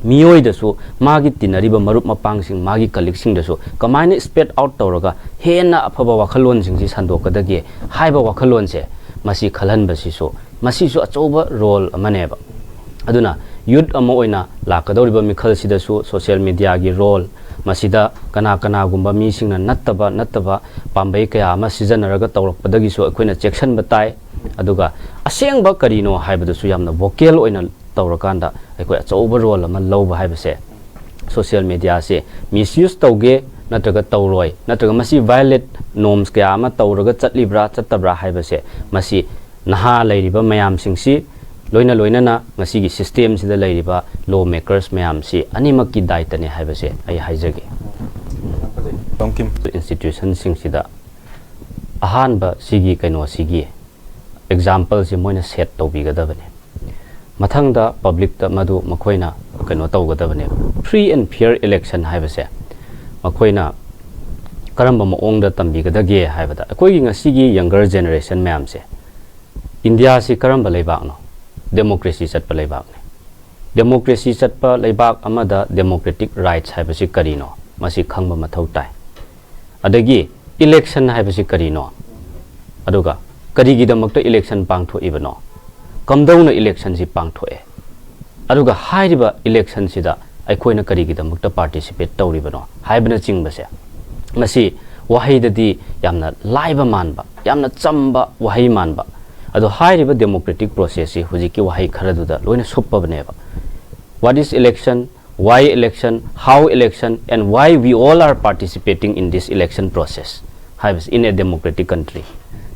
ꯃꯤꯑꯣꯏꯗꯁꯨ, ꯃꯥꯒꯤ ꯇꯤꯟꯅꯔꯤꯕ ꯃꯔꯨꯞ ꯃꯄꯥꯡꯁꯤꯡ, ꯃꯥꯒꯤ ꯀꯂꯤꯛꯁꯤꯡꯗꯁꯨ ꯀꯃꯥꯏꯅ ꯁ꯭ꯄ꯭ꯔꯦꯗ ꯑꯥꯎꯠ ꯇꯧꯔꯒ ꯍꯦꯟꯅ ꯑꯐꯕ ꯋꯥꯈꯜꯂꯣꯟꯁꯤꯡꯁꯤ ꯁꯟꯗꯣꯛꯀꯗꯒꯦ ꯍꯥꯏꯕ ꯋꯥꯈꯜꯂꯣꯟꯁꯦ, ꯃꯁꯤ ꯈꯜꯍꯟꯕꯁꯤꯁꯨ, ꯃꯁꯤꯁꯨ ꯑꯆꯧꯕ ꯔꯣꯜ ꯑꯃꯅꯦꯕ꯫ ꯑꯗꯨꯅ ꯌꯨꯠ ꯑꯃ ꯑꯣꯏꯅ ꯂꯥꯛꯀꯗꯧꯔꯤꯕ ꯃꯤꯈꯜꯁꯤꯗꯁꯨ ꯁꯣꯁꯤꯌꯦꯜ ꯃꯦꯗꯤꯌꯥꯒꯤ ꯔꯣꯜ, ꯃꯁꯤꯗ ꯀꯅꯥ ꯀꯅꯥꯒꯨꯝꯕ ꯃꯤꯁꯤꯡꯅ ꯅꯠꯇꯕ ꯅꯠꯇꯕ ꯄꯥꯝꯕꯩ ꯀꯌꯥ ꯑꯃ ꯁꯤꯖꯤꯟꯅꯔꯒ ꯇꯧꯔꯛꯄꯗꯒꯤꯁꯨ ꯑꯩꯈꯣꯏꯅ ꯆꯦꯛꯁꯤꯟꯕ ꯇꯥꯏ꯫ ꯑꯗꯨꯒ ꯑꯁꯦꯡꯕ ꯀꯔꯤꯅꯣ ꯍꯥꯏꯕꯗꯨꯁꯨ ꯌꯥꯝꯅ ꯚꯣꯀꯦꯜ ꯑꯣꯏꯅ ꯇꯧꯔꯀꯥꯟꯗ ꯑꯩꯈꯣꯏ ꯑꯆꯧꯕ ꯔꯣꯜ ꯑꯃ ꯂꯧꯕ ꯍꯥꯏꯕꯁꯦ, ꯁꯣꯁꯤꯌꯦꯜ ꯃꯦꯗꯤꯌꯥꯁꯦ ꯃꯤꯁꯌꯨꯁ ꯇꯧꯒꯦ ꯅꯠꯇ꯭ꯔꯒ ꯇꯧꯔꯣꯏ, ꯅꯠꯇ꯭ꯔꯒ ꯃꯁꯤ ꯚꯥꯏꯑꯣꯂꯦꯠ ꯅꯣꯔꯝꯁ ꯀꯌꯥ ꯑꯃ ꯇꯧꯔꯒ ꯆꯠꯂꯤꯕ꯭ꯔꯥ ꯆꯠꯇꯕ꯭ꯔꯥ ꯍꯥꯏꯕꯁꯦ, ꯃꯁꯤ ꯅꯍꯥ ꯂꯩꯔꯤꯕ ꯃꯌꯥꯝꯁꯤꯡꯁꯤ, ꯂꯣꯏꯅ ꯂꯣꯏꯅꯅ ꯉꯁꯤꯒꯤ ꯁꯤꯁꯇꯦꯝꯁꯤꯗ ꯂꯩꯔꯤꯕ ꯂꯣ ꯃꯦꯀꯔꯁ ꯃꯌꯥꯝꯁꯤ ꯑꯅꯤꯃꯛꯀꯤ ꯗꯥꯏꯇꯅꯦ ꯍꯥꯏꯕꯁꯦ ꯑꯩ ꯍꯥꯏꯖꯒꯦ꯫ ꯇꯣꯡꯀꯤꯝ꯫ ꯏꯟꯁꯇꯤꯇ꯭ꯌꯨꯁꯟꯁꯤꯡꯁꯤꯗ ꯑꯍꯥꯟꯕ ꯁꯤꯒꯤ ꯀꯩꯅꯣꯁꯤꯒꯤ ꯑꯦꯛꯖꯥꯝꯄꯜꯁꯤ ꯃꯣꯏꯅ ꯁꯦꯠ ꯇꯧꯕꯤꯒꯗꯕꯅꯤ꯫ ꯃꯊꯪꯗ ꯄꯕ꯭ꯂꯤꯛꯇ ꯃꯗꯨ ꯃꯈꯣꯏꯅ ꯀꯩꯅꯣ ꯇꯧꯒꯗꯕꯅꯦꯕ꯫ ꯐ꯭ꯔꯤ ꯑꯦꯟ ꯐꯤꯌꯔ ꯏꯂꯦꯛꯁꯟ ꯍꯥꯏꯕꯁꯦ ꯃꯈꯣꯏꯅ ꯀꯔꯝꯕ ꯃꯑꯣꯡꯗ ꯇꯝꯕꯤꯒꯗꯒꯦ ꯍꯥꯏꯕꯗ, ꯑꯩꯈꯣꯏꯒꯤ ꯉꯁꯤꯒꯤ ꯌꯪꯒꯔ ꯖꯦꯅꯦꯔꯦꯁꯟ ꯃꯌꯥꯝꯁꯦ, ꯏꯟꯗꯤꯌꯥꯁꯤ ꯀꯔꯝꯕ ꯂꯩꯕꯥꯛꯅꯣ? ꯗꯦꯃꯣꯀ꯭ꯔꯦꯁꯤ ꯆꯠꯄ ꯂꯩꯕꯥꯛꯅꯤ꯫ ꯗꯦꯃꯣꯀ꯭ꯔꯦꯁꯤ ꯆꯠꯄ ꯂꯩꯕꯥꯛ ꯑꯃꯗ ꯗꯦꯃꯣꯀ꯭ꯔꯦꯇꯤꯛ ꯔꯥꯏꯠꯁ ꯍꯥꯏꯕꯁꯤ ꯀꯔꯤꯅꯣ? ꯃꯁꯤ ꯈꯪꯕ ꯃꯊꯧ ꯇꯥꯏ꯫ ꯑꯗꯒꯤ ꯏꯂꯦꯛꯁꯟ ꯍꯥꯏꯕꯁꯤ ꯀꯔꯤꯅꯣ? ꯑꯗꯨꯒ ꯀꯔꯤꯒꯤꯗꯃꯛꯇ ꯏꯂꯦꯛꯁꯟ ꯄꯥꯡꯊꯣꯛꯏꯕꯅꯣ? ꯀꯝꯗꯧꯅ ꯏꯂꯦꯛꯁꯟꯁꯤ ꯄꯥꯡꯊꯣꯛꯑꯦ? ꯑꯗꯨꯒ ꯍꯥꯏꯔꯤꯕ ꯏꯂꯦꯛꯁꯟꯁꯤꯗ ꯑꯩꯈꯣꯏꯅ ꯀꯔꯤꯒꯤꯗꯃꯛꯇ ꯄꯥꯔꯇꯤꯁꯤꯄꯦꯠ ꯇꯧꯔꯤꯕꯅꯣ ꯍꯥꯏꯕꯅꯆꯤꯡꯕꯁꯦ, ꯃꯁꯤ ꯋꯥꯍꯩꯗꯗꯤ ꯌꯥꯝꯅ ꯂꯥꯏꯕ ꯃꯥꯟꯕ, ꯌꯥꯝꯅ ꯆꯝꯕ ꯋꯥꯍꯩ ꯃꯥꯟꯕ, ꯑꯗꯣ ꯍꯥꯏꯔꯤꯕ ꯗꯦꯃꯣꯀ꯭ꯔꯦꯇꯤꯛ ꯄ꯭ꯔꯣꯁꯦꯁꯁꯤ ꯍꯧꯖꯤꯛꯀꯤ ꯋꯥꯍꯩ ꯈꯔꯗꯨꯗ ꯂꯣꯏꯅ ꯁꯨꯞꯄꯕꯅꯦꯕ꯫ What is election? Why election, how election, and why we all are participating in this election process ꯍꯥꯏꯕꯁꯤ, in a democratic country,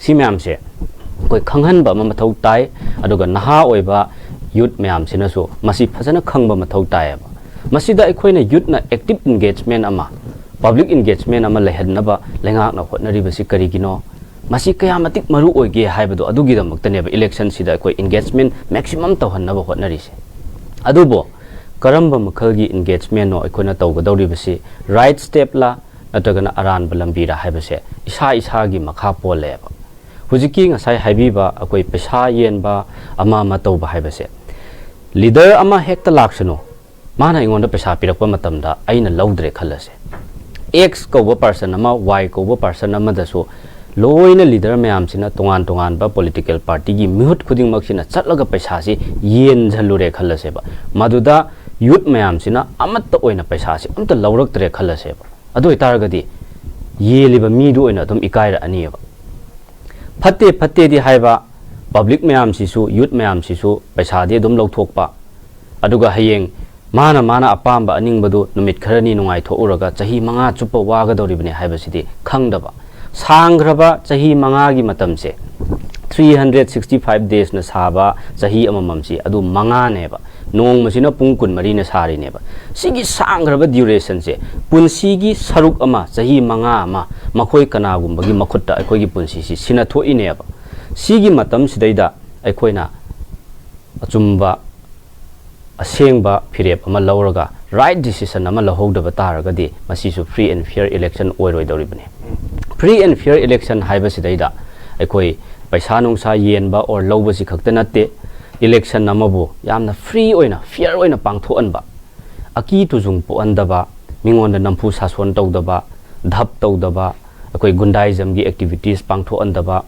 ꯁꯤ ꯃꯌꯥꯝꯁꯦ ꯑꯩꯈꯣꯏ ꯈꯪꯍꯟꯕ ꯑꯃ ꯃꯊꯧ ꯇꯥꯏ꯫ ꯑꯗꯨꯒ ꯅꯍꯥ ꯑꯣꯏꯕ youth ꯃꯌꯥꯝꯁꯤꯅꯁꯨ ꯃꯁꯤ ꯐꯖꯅ ꯈꯪꯕ ꯃꯊꯧ ꯇꯥꯏꯌꯦꯕ꯫ ꯃꯁꯤꯗ ꯑꯩꯈꯣꯏꯅ youthꯅ active engagement ꯑꯃ, public engagement ꯑꯃ ꯂꯩꯍꯟꯅꯕ ꯂꯩꯉꯥꯛꯅ ꯍꯣꯠꯅꯔꯤꯕꯁꯤ ꯀꯔꯤꯒꯤꯅꯣ? ꯃꯁꯤ ꯀꯌꯥ ꯃꯇꯤꯛ ꯃꯔꯨ ꯑꯣꯏꯒꯦ ꯍꯥꯏꯕꯗꯣ ꯑꯗꯨꯒꯤꯗꯃꯛꯇꯅꯦꯕ election ꯁꯤꯗ ꯑꯩꯈꯣꯏ engagement maximum ꯇꯧꯍꯟꯅꯕ ꯍꯣꯠꯅꯔꯤꯁꯦ꯫ ꯑꯗꯨꯕꯨ ꯀꯔꯝꯕ ꯃꯈꯜꯒꯤ engagementꯅꯣ ꯑꯩꯈꯣꯏꯅ ꯇꯧꯒꯗꯧꯔꯤꯕꯁꯤ? Right stepꯂꯥ ꯅꯠꯇ꯭ꯔꯒꯅ ꯑꯔꯥꯟꯕ ꯂꯝꯕꯤꯔꯥ ꯍꯥꯏꯕꯁꯦ ꯏꯁꯥ ꯏꯁꯥꯒꯤ ꯃꯈꯥ ꯄꯣꯜꯂꯦꯕ꯫ ꯍꯧꯖꯤꯛꯀꯤ ꯉꯁꯥꯏ ꯍꯥꯏꯕꯤꯕ ꯑꯩꯈꯣꯏ ꯄꯩꯁꯥ ꯌꯦꯟꯕ, ꯑꯃ ꯑꯃ ꯇꯧꯕ ꯍꯥꯏꯕꯁꯦ, leader ꯑꯃ ꯍꯦꯛꯇ ꯂꯥꯛꯁꯅꯨ, ꯃꯥꯅ ꯑꯩꯉꯣꯟꯗ ꯄꯩꯁꯥ ꯄꯤꯔꯛꯄ ꯃꯇꯝꯗ ꯑꯩꯅ ꯂꯧꯗ꯭ꯔꯦ ꯈꯜꯂꯁꯦ, X ꯀꯧꯕ person ꯑꯃ, Y ꯀꯧꯕ person ꯑꯃꯗꯁꯨ ꯂꯣꯏꯅ leader ꯃꯌꯥꯝꯁꯤꯅ, ꯇꯣꯉꯥꯟ ꯇꯣꯉꯥꯟꯕ political partyꯒꯤ ꯃꯤꯍꯨꯠ ꯈꯨꯗꯤꯡꯃꯛꯁꯤꯅ ꯆꯠꯂꯒ ꯄꯩꯁꯥꯁꯤ ꯌꯦꯟꯁꯤꯜꯂꯨꯔꯦ ꯈꯜꯂꯁꯦꯕ꯫ ꯃꯗꯨꯗ youth ꯃꯌꯥꯝꯁꯤꯅ ꯑꯃꯠꯇ ꯑꯣꯏꯅ ꯄꯩꯁꯥꯁꯤ ꯑꯝꯇ ꯂꯧꯔꯛꯇ꯭ꯔꯦ ꯈꯜꯂꯁꯦꯕ꯫ ꯑꯗꯨ ꯑꯣꯏꯇꯥꯔꯒꯗꯤ ꯌꯦꯜꯂꯤꯕ ꯃꯤꯗꯨ ꯑꯣꯏꯅ ꯑꯗꯨꯝ ꯏꯀꯥꯏꯔꯛꯑꯅꯤꯕ꯫ ꯐꯠꯇꯦ ꯐꯠꯇꯦꯗꯤ ꯍꯥꯏꯕ, public ꯃꯌꯥꯝꯁꯤꯁꯨ, youth ꯃꯌꯥꯝꯁꯤꯁꯨ ꯄꯩꯁꯥꯗꯤ ꯑꯗꯨꯝ ꯂꯧꯊꯣꯛꯄ, ꯑꯗꯨꯒ ꯍꯌꯦꯡ ꯃꯥꯅ, ꯃꯥꯅ ꯑꯄꯥꯝꯕ ꯑꯅꯤꯡꯕꯗꯨ ꯅꯨꯃꯤꯠ ꯈꯔꯅꯤ ꯅꯨꯡꯉꯥꯏꯊꯣꯛꯎꯔꯒ ꯆꯍꯤ ꯃꯉꯥ ꯆꯨꯞꯄ ꯋꯥꯒꯗꯧꯔꯤꯕꯅꯤ ꯍꯥꯏꯕꯁꯤꯗꯤ ꯈꯪꯗꯕ꯫ ꯁꯥꯡꯈ꯭ꯔꯕ ꯆꯍꯤ ꯃꯉꯥꯒꯤ ꯃꯇꯝꯁꯦ, three hundred sixty five daysꯅ ꯁꯥꯕ ꯆꯍꯤ ꯑꯃꯃꯝꯁꯤ, ꯑꯗꯨ ꯃꯉꯥꯅꯦꯕ꯫ ꯅꯣꯡꯃꯁꯤꯅ ꯄꯨꯡ ꯀꯨꯟꯃꯔꯤꯅ ꯁꯥꯔꯤꯅꯦꯕ꯫ ꯁꯤꯒꯤ ꯁꯥꯡꯈ꯭ꯔꯕ durationꯁꯦ, ꯄꯨꯟꯁꯤꯒꯤ ꯁꯔꯨꯛ ꯑꯃ, ꯆꯍꯤ ꯃꯉꯥ ꯑꯃ, ꯃꯈꯣꯏ ꯀꯅꯥꯒꯨꯝꯕꯒꯤ ꯃꯈꯨꯠꯇ ꯑꯩꯈꯣꯏꯒꯤ ꯄꯨꯟꯁꯤꯁꯤ ꯁꯤꯟꯅꯊꯣꯛꯏꯅꯦꯕ꯫ ꯁꯤꯒꯤ ꯃꯇꯝꯁꯤꯗꯩꯗ ꯑꯩꯈꯣꯏꯅ ꯑꯆꯨꯝꯕ, ꯑꯁꯦꯡꯕ ꯐꯤꯔꯦꯞ ꯑꯃ ꯂꯧꯔꯒ right decision ꯑꯃ ꯂꯧꯍꯧꯗꯕ ꯇꯥꯔꯒꯗꯤ ꯃꯁꯤꯁꯨ free and fair election ꯑꯣꯏꯔꯣꯏꯗꯧꯔꯤꯕꯅꯤ꯫ Free and fair election ꯍꯥꯏꯕꯁꯤꯗꯩꯗ ꯑꯩꯈꯣꯏ ꯄꯩꯁꯥ ꯅꯨꯡꯁꯥ ꯌꯦꯟꯕ or ꯂꯧꯕꯁꯤ ꯈꯛꯇ ꯅꯠꯇꯦ, election ꯑꯃꯕꯨ ꯌꯥꯝꯅ free ꯑꯣꯏꯅ, fair ꯑꯣꯏꯅ ꯄꯥꯡꯊꯣꯛꯍꯟꯕ, ꯑꯀꯤ ꯇꯨꯖꯨꯡ ꯄꯣꯛꯍꯟꯗꯕ, ꯃꯤꯉꯣꯟꯗ ꯅꯝꯐꯨ ꯁꯥꯁꯣꯟ ꯇꯧꯗꯕ, ꯙꯞ ꯇꯧꯗꯕ, ꯑꯩꯈꯣꯏ ꯒꯨꯟꯗꯥꯏꯖꯝꯒꯤ activities ꯄꯥꯡꯊꯣꯛꯍꯟꯗꯕ,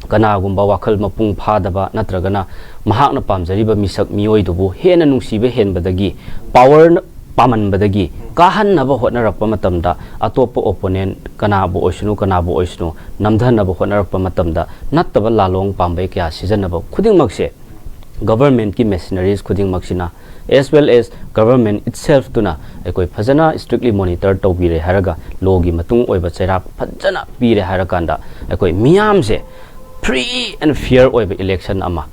ꯀꯅꯥꯒꯨꯝꯕ ꯋꯥꯈꯜ ꯃꯄꯨꯡ ꯐꯥꯗꯕ ꯅꯠꯇ꯭ꯔꯒꯅ ꯃꯍꯥꯛꯅ ꯄꯥꯝꯖꯔꯤꯕ ꯃꯤꯁꯛ ꯃꯤꯑꯣꯏꯗꯨꯕꯨ ꯍꯦꯟꯅ ꯅꯨꯡꯁꯤꯕ ꯍꯦꯟꯕꯗꯒꯤ, power ꯄꯥꯝꯃꯟꯕꯗꯒꯤ ꯀꯥꯍꯟꯅꯕ ꯍꯣꯠꯅꯔꯛꯄ ꯃꯇꯝꯗ ꯑꯇꯣꯞꯄ opponent ꯀꯅꯥꯕꯨ ꯑꯣꯏꯁꯅꯨ, ꯀꯅꯥꯕꯨ ꯑꯣꯏꯁꯅꯨ ꯅꯝꯊꯅꯕ ꯍꯣꯠꯅꯔꯛꯄ ꯃꯇꯝꯗ ꯅꯠꯇꯕ ꯂꯥꯂꯣꯡ ꯄꯥꯝꯕꯩ ꯀꯌꯥ ꯁꯤꯖꯤꯟꯅꯕ ꯈꯨꯗꯤꯡꯃꯛꯁꯦ ꯒꯚꯔꯟꯃꯦꯟꯠꯀꯤ ꯃꯦꯁꯤꯅꯔꯤꯁ ꯈꯨꯗꯤꯡꯃꯛꯁꯤꯅ, as well as government itself ꯇꯨꯅ ꯑꯩꯈꯣꯏ ꯐꯖꯅ strictly monitor ꯇꯧꯕꯤꯔꯦ ꯍꯥꯏꯔꯒ, ꯂꯣꯒꯤ ꯃꯇꯨꯡ ꯑꯣꯏꯕ ꯆꯩꯔꯥꯛ ꯐꯖꯅ ꯄꯤꯔꯦ ꯍꯥꯏꯔꯀꯥꯟꯗ, ꯑꯩꯈꯣꯏ ꯃꯤꯌꯥꯝꯁꯦ free and fair ꯑꯣꯏꯕ election ꯑꯃ,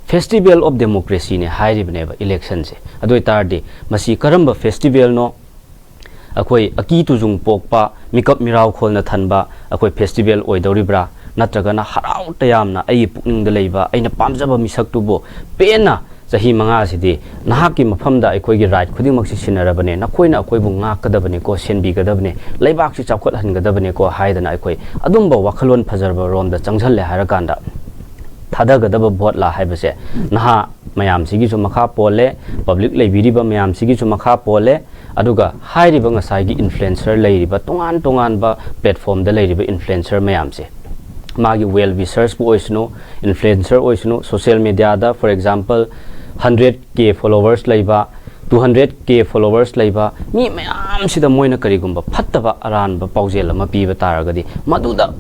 festival of democracy ꯅꯦ ꯍꯥꯏꯔꯤꯕꯅꯦꯕ election ꯁꯦ꯫ ꯑꯗꯨ ꯑꯣꯏꯇꯥꯔꯗꯤ ꯃꯁꯤ ꯀꯔꯝꯕ festival ꯅꯣ? ꯑꯩꯈꯣꯏ ꯑꯀꯤ ꯇꯨꯖꯨꯡ ꯄꯣꯛꯄ, ꯃꯤꯀꯞ ꯃꯤꯔꯥꯎ ꯈꯣꯜꯅ ꯊꯟꯕ ꯑꯩꯈꯣꯏ festival ꯑꯣꯏꯗꯧꯔꯤꯕ꯭ꯔꯥ? ꯅꯠꯇ꯭ꯔꯒꯅ ꯍꯔꯥꯎ ꯇꯌꯥꯝꯅ ꯑꯩꯒꯤ ꯄꯨꯛꯅꯤꯡꯗ ꯂꯩꯕ, ꯑꯩꯅ ꯄꯥꯝꯖꯕ ꯃꯤꯁꯛꯇꯨꯕꯨ ꯄꯦꯟꯅ ꯆꯍꯤ ꯃꯉꯥꯁꯤꯗꯤ ꯅꯍꯥꯛꯀꯤ ꯃꯐꯝꯗ ꯑꯩꯈꯣꯏꯒꯤ right ꯈꯨꯗꯤꯡꯃꯛꯁꯤ ꯁꯤꯟꯅꯔꯕꯅꯦ, ꯅꯈꯣꯏꯅ ꯑꯩꯈꯣꯏꯕꯨ ꯉꯥꯛꯀꯗꯕꯅꯦꯀꯣ, ꯁꯦꯟꯕꯤꯒꯗꯕꯅꯦ, ꯂꯩꯕꯥꯛꯁꯤ ꯆꯥꯎꯈꯠꯍꯟꯒꯗꯕꯅꯦꯀꯣ ꯍꯥꯏꯗꯅ ꯑꯩꯈꯣꯏ ꯑꯗꯨꯝꯕ ꯋꯥꯈꯜꯂꯣꯟ ꯐꯖꯔꯕ ꯔꯣꯝꯗ ꯆꯪꯁꯜꯂꯦ ꯍꯥꯏꯔꯀꯥꯟꯗ, ꯊꯥꯗꯒꯗꯕ vote ꯂꯥ ꯍꯥꯏꯕꯁꯦ ꯅꯍꯥ ꯃꯌꯥꯝꯁꯤꯒꯤꯁꯨ ꯃꯈꯥ ꯄꯣꯜꯂꯦ, public ꯂꯩꯕꯤꯔꯤꯕ ꯃꯌꯥꯝꯁꯤꯒꯤꯁꯨ ꯃꯈꯥ ꯄꯣꯜꯂꯦ, ꯑꯗꯨꯒ ꯍꯥꯏꯔꯤꯕ ꯉꯁꯥꯏꯒꯤ influencer ꯂꯩꯔꯤꯕ, ꯇꯣꯉꯥꯟ ꯇꯣꯉꯥꯟꯕ platform ꯗ ꯂꯩꯔꯤꯕ influencer ꯃꯌꯥꯝꯁꯦ, ꯃꯥꯒꯤ well wishersꯄꯨ ꯑꯣꯏꯁꯅꯨ, influencer ꯑꯣꯏꯁꯅꯨ, social media the, for example, hundred K followers ꯂꯩꯕ, two hundred K followers ꯂꯩꯕ ꯃꯤ ꯃꯌꯥꯝꯁꯤꯗ ꯃꯣꯏꯅ ꯀꯔꯤꯒꯨꯝꯕ ꯐꯠꯇꯕ ꯑꯔꯥꯟꯕ ꯄꯥꯎꯖꯦꯜ ꯑꯃ ꯄꯤꯕ ꯇꯥꯔꯒꯗꯤ, ꯃꯗꯨꯗ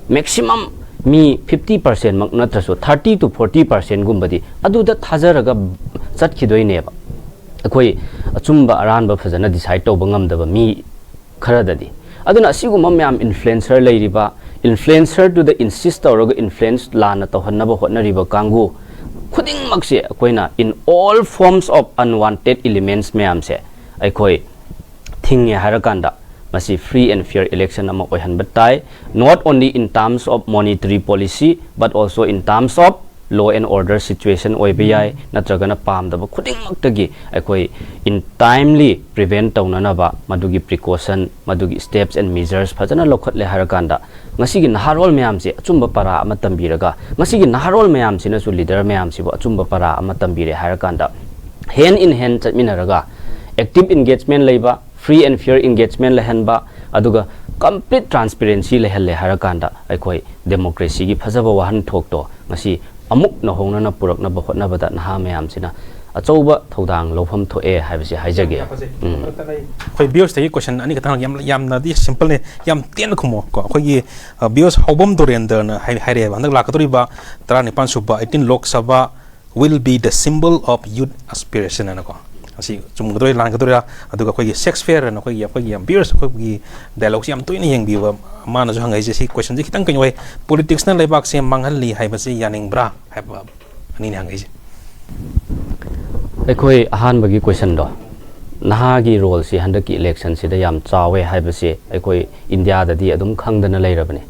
maximum ꯃꯤ fifty percent ꯃꯛ ꯅꯠꯇ꯭ꯔꯁꯨ thirty to forty percent ꯒꯨꯝꯕꯗꯤ ꯑꯗꯨꯗ ꯊꯥꯖꯔꯒ ꯆꯠꯈꯤꯗꯣꯏꯅꯦꯕ꯫ ꯑꯩꯈꯣꯏ ꯑꯆꯨꯝꯕ ꯑꯔꯥꯟꯕ ꯐꯖꯅ decide ꯇꯧꯕ ꯉꯝꯗꯕ ꯃꯤ ꯈꯔꯗꯗꯤ꯫ ꯑꯗꯨꯅ ꯑꯁꯤꯒꯨꯝꯕ ꯃꯌꯥꯝ influencer ꯂꯩꯔꯤꯕ, influencer ꯗꯨꯗ insist ꯇꯧꯔꯒ influence ꯂꯥꯟꯅ ꯇꯧꯍꯟꯅꯕ ꯍꯣꯠꯅꯔꯤꯕ ꯀꯥꯡꯕꯨ ꯈꯨꯗꯤꯡꯃꯛꯁꯦ ꯑꯩꯈꯣꯏꯅ in all forms of unwanted elements ꯃꯌꯥꯝꯁꯦ ꯑꯩꯈꯣꯏ ꯊꯤꯡꯉꯦ ꯍꯥꯏꯔꯀꯥꯟꯗ ꯃꯁꯤ free and fair election ꯑꯃ ꯑꯣꯏꯍꯟꯕ ꯇꯥꯏ, not only in terms of monetary policy but also in terms of law and order situation ꯑꯣꯏꯕ ꯌꯥꯏ, ꯅꯠꯇ꯭ꯔꯒꯅ ꯄꯥꯝꯗꯕ ꯈꯨꯗꯤꯡꯃꯛꯇꯒꯤ ꯑꯩꯈꯣꯏ in timely prevent ꯇꯧꯅꯅꯕ ꯃꯗꯨꯒꯤ precaution, ꯃꯗꯨꯒꯤ steps and measures ꯐꯖꯅ ꯂꯧꯈꯠꯂꯦ ꯍꯥꯏꯔꯀꯥꯟꯗ, ꯉꯁꯤꯒꯤ ꯅꯍꯥꯔꯣꯜ ꯃꯌꯥꯝꯁꯦ ꯑꯆꯨꯝꯕ ꯄꯔꯥ ꯑꯃ ꯇꯝꯕꯤꯔꯒ, ꯉꯁꯤꯒꯤ ꯅꯍꯥꯔꯣꯜ ꯃꯌꯥꯝꯁꯤꯅꯁꯨ leader ꯃꯌꯥꯝꯁꯤꯕꯨ ꯑꯆꯨꯝꯕ ꯄꯔꯥ ꯑꯃ ꯇꯝꯕꯤꯔꯦ ꯍꯥꯏꯔꯀꯥꯟꯗ, hand in hand ꯆꯠꯃꯤꯟꯅꯔꯒ active engagement ꯂꯩꯕ, free and fair engagement ꯂꯩꯍꯟꯕ, ꯑꯗꯨꯒ complete transparency ꯂꯩꯍꯜꯂꯦ ꯍꯥꯏꯔꯀꯥꯟꯗ, ꯑꯩꯈꯣꯏ democracy ꯒꯤ ꯐꯖꯕ ꯋꯥꯍꯟꯊꯣꯛꯇꯣ ꯉꯁꯤ ꯑꯃꯨꯛ ꯅꯧꯍꯧꯅꯅ ꯄꯨꯔꯛꯅꯕ ꯍꯣꯠꯅꯕꯗ ꯅꯍꯥ ꯃꯌꯥꯝꯁꯤꯅ ꯑꯆꯧꯕ ꯊꯧꯗꯥꯡ ꯂꯧꯐꯝ ꯊꯣꯛꯑꯦ ꯍꯥꯏꯕꯁꯤ ꯍꯥꯏꯖꯒꯦ꯫ ꯌꯥꯝ ꯐꯖꯩ꯫ ꯎꯝ꯫ ꯑꯩꯈꯣꯏ viewers ꯇꯒꯤ question ꯑꯅꯤꯈꯛꯇꯪ ꯍꯪꯉꯛꯀꯦ꯫ ꯌꯥꯝ, ꯌꯥꯝꯅꯗꯤ simple ꯅꯦ, ꯌꯥꯝ ꯇꯦꯟꯅ ꯈꯨꯝꯃꯣ ꯀꯣ꯫ ꯑꯩꯈꯣꯏꯒꯤ, ꯑ, viewers ꯍꯥꯎꯕꯝ ꯗꯣꯔꯦꯟꯗ꯭ꯔꯅ ꯍꯥꯏ-, ꯍꯥꯏꯔꯛꯑꯦꯕ, ꯍꯟꯗꯛ ꯂꯥꯛꯀꯗꯧꯔꯤꯕ ꯇꯔꯥꯅꯤꯄꯥꯟ ꯁꯨꯕ eighteen Lok Sabha will be the symbol of youth aspiration ꯍꯥꯏꯅꯀꯣ꯫ ꯑꯁꯤ ꯆꯨꯝꯒꯗꯣꯏꯔꯥ ꯂꯥꯟꯒꯗꯣꯏꯔꯥ? ꯑꯗꯨꯒ ꯑꯩꯈꯣꯏꯒꯤ ꯁꯦꯛꯁꯄꯤꯌꯔ ꯍꯥꯏꯅ ꯑꯩꯈꯣꯏꯒꯤ, ꯑꯩꯈꯣꯏꯒꯤ ꯌꯥꯝ ꯚꯤꯌꯔꯁ ꯑꯩꯈꯣꯏꯒꯤ ꯗꯥꯏꯂꯣꯛꯁꯦ ꯌꯥꯝ ꯇꯣꯏꯅ ꯌꯦꯡꯕꯤꯕ, ꯃꯥꯅꯁꯨ ꯍꯪꯉꯛꯏꯁꯦ, ꯁꯤ ꯀꯣꯏꯁꯟꯁꯦ ꯈꯤꯇꯪ ꯀꯩꯅꯣ ꯑꯣꯏ, ꯄꯣꯂꯤꯇꯤꯛꯁꯅ ꯂꯩꯕꯥꯛꯁꯦ ꯃꯥꯡꯍꯜꯂꯤ ꯍꯥꯏꯕꯁꯤ ꯌꯥꯅꯤꯡꯕ꯭ꯔꯥ ꯍꯥꯏꯕ ꯑꯅꯤꯅꯦ ꯍꯪꯉꯛꯏꯁꯦ꯫ ꯑꯩꯈꯣꯏ ꯑꯍꯥꯟꯕꯒꯤ ꯀꯣꯏꯁꯟꯗꯣ, ꯅꯍꯥꯒꯤ ꯔꯣꯜꯁꯤ ꯍꯟꯗꯛꯀꯤ ꯏꯂꯦꯛꯁꯟꯁꯤꯗ ꯌꯥꯝ ꯆꯥꯎꯋꯦ ꯍꯥꯏꯕꯁꯤ ꯑꯩꯈꯣꯏ ꯏꯟꯗꯤꯌꯥꯗꯗꯤ ꯑꯗꯨꯝ ꯈꯪꯗꯅ ꯂꯩꯔꯕꯅꯤ꯫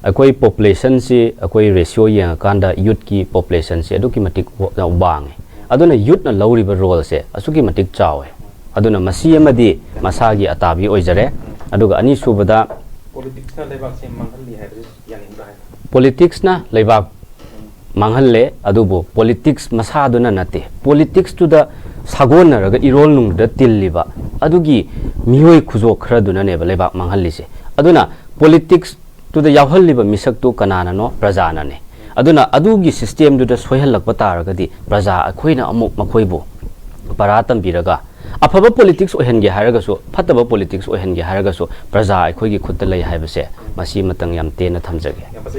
ꯑꯩꯈꯣꯏ ꯄꯣꯄꯨꯂꯦꯁꯟꯁꯤ, ꯑꯩꯈꯣꯏ ꯔꯦꯁꯤꯌꯣ ꯌꯦꯡꯉꯀꯥꯟꯗ ꯌꯨꯠꯀꯤ ꯄꯣꯄꯨꯂꯦꯁꯟꯁꯤ ꯑꯗꯨꯛꯀꯤ ꯃꯇꯤꯛ ꯋꯥꯡꯉꯤ꯫ ꯑꯗꯨꯅ ꯌꯨꯠꯅ ꯂꯧꯔꯤꯕ ꯔꯣꯜꯁꯦ ꯑꯁꯨꯛꯀꯤ ꯃꯇꯤꯛ ꯆꯥꯎꯋꯦ꯫ ꯑꯗꯨꯅ ꯃꯁꯤ ꯑꯃꯗꯤ ꯃꯁꯥꯒꯤ ꯑꯇꯥꯕꯤ ꯑꯣꯏꯖꯔꯦ꯫ ꯑꯗꯨꯒ ꯑꯅꯤꯁꯨꯕꯗ, ꯄꯣꯂꯤꯇꯤꯛꯁꯅ ꯂꯩꯕꯥꯛꯁꯦ ꯃꯥꯡꯍꯜꯂꯤ ꯍꯥꯏꯕꯁꯤ ꯌꯥꯅꯤꯡꯕ꯭ꯔꯥ ꯍꯥꯏꯕ? ꯄꯣꯂꯤꯇꯤꯛꯁꯅ ꯂꯩꯕꯥꯛ ꯃꯥꯡꯍꯜꯂꯦ, ꯑꯗꯨꯕꯨ ꯄꯣꯂꯤꯇꯤꯛꯁ ꯃꯁꯥꯗꯨꯅ ꯅꯠꯇꯦ꯫ ꯄꯣꯂꯤꯇꯤꯛꯁꯇꯨꯗ ꯁꯥꯒꯣꯟꯅꯔꯒ ꯏꯔꯣꯜ ꯅꯨꯡꯗ ꯇꯤꯜꯂꯤꯕ ꯑꯗꯨꯒꯤ ꯃꯤꯑꯣꯏ ꯈꯨꯖꯣꯛ ꯈꯔꯗꯨꯅꯅꯦꯕ ꯂꯩꯕꯥꯛ ꯃꯥꯡꯍꯜꯂꯤꯁꯦ꯫ ꯑꯗꯨꯅ ꯄꯣꯂꯤꯇꯤꯛꯁꯇꯨꯗ ꯌꯥꯎꯍꯜꯂꯤꯕ ꯃꯤꯁꯛꯇꯨ ꯀꯅꯥꯅꯅꯣ? ꯄ꯭ꯔꯖꯥꯅꯅꯦ꯫ ꯑꯗꯨꯅ ꯑꯗꯨꯒꯤ ꯁꯤꯁꯇꯦꯝꯗꯨꯗ ꯁꯣꯏꯍꯜꯂꯛꯄ ꯇꯥꯔꯒꯗꯤ ꯄ꯭ꯔꯖꯥ ꯑꯩꯈꯣꯏꯅ ꯑꯃꯨꯛ ꯃꯈꯣꯏꯕꯨ ꯄꯔꯥ ꯇꯝꯕꯤꯔꯒ ꯑꯐꯕ ꯄꯣꯂꯤꯇꯤꯛꯁ ꯑꯣꯏꯍꯟꯒꯦ ꯍꯥꯏꯔꯒꯁꯨ, ꯐꯠꯇꯕ ꯄꯣꯂꯤꯇꯤꯛꯁ ꯑꯣꯏꯍꯟꯒꯦ ꯍꯥꯏꯔꯒꯁꯨ ꯄ꯭ꯔꯖꯥ ꯑꯩꯈꯣꯏꯒꯤ ꯈꯨꯠꯇ ꯂꯩ ꯍꯥꯏꯕꯁꯦ ꯃꯁꯤ ꯑꯃꯇꯪ ꯌꯥꯝ ꯇꯦꯟꯅ ꯊꯝꯖꯒꯦ꯫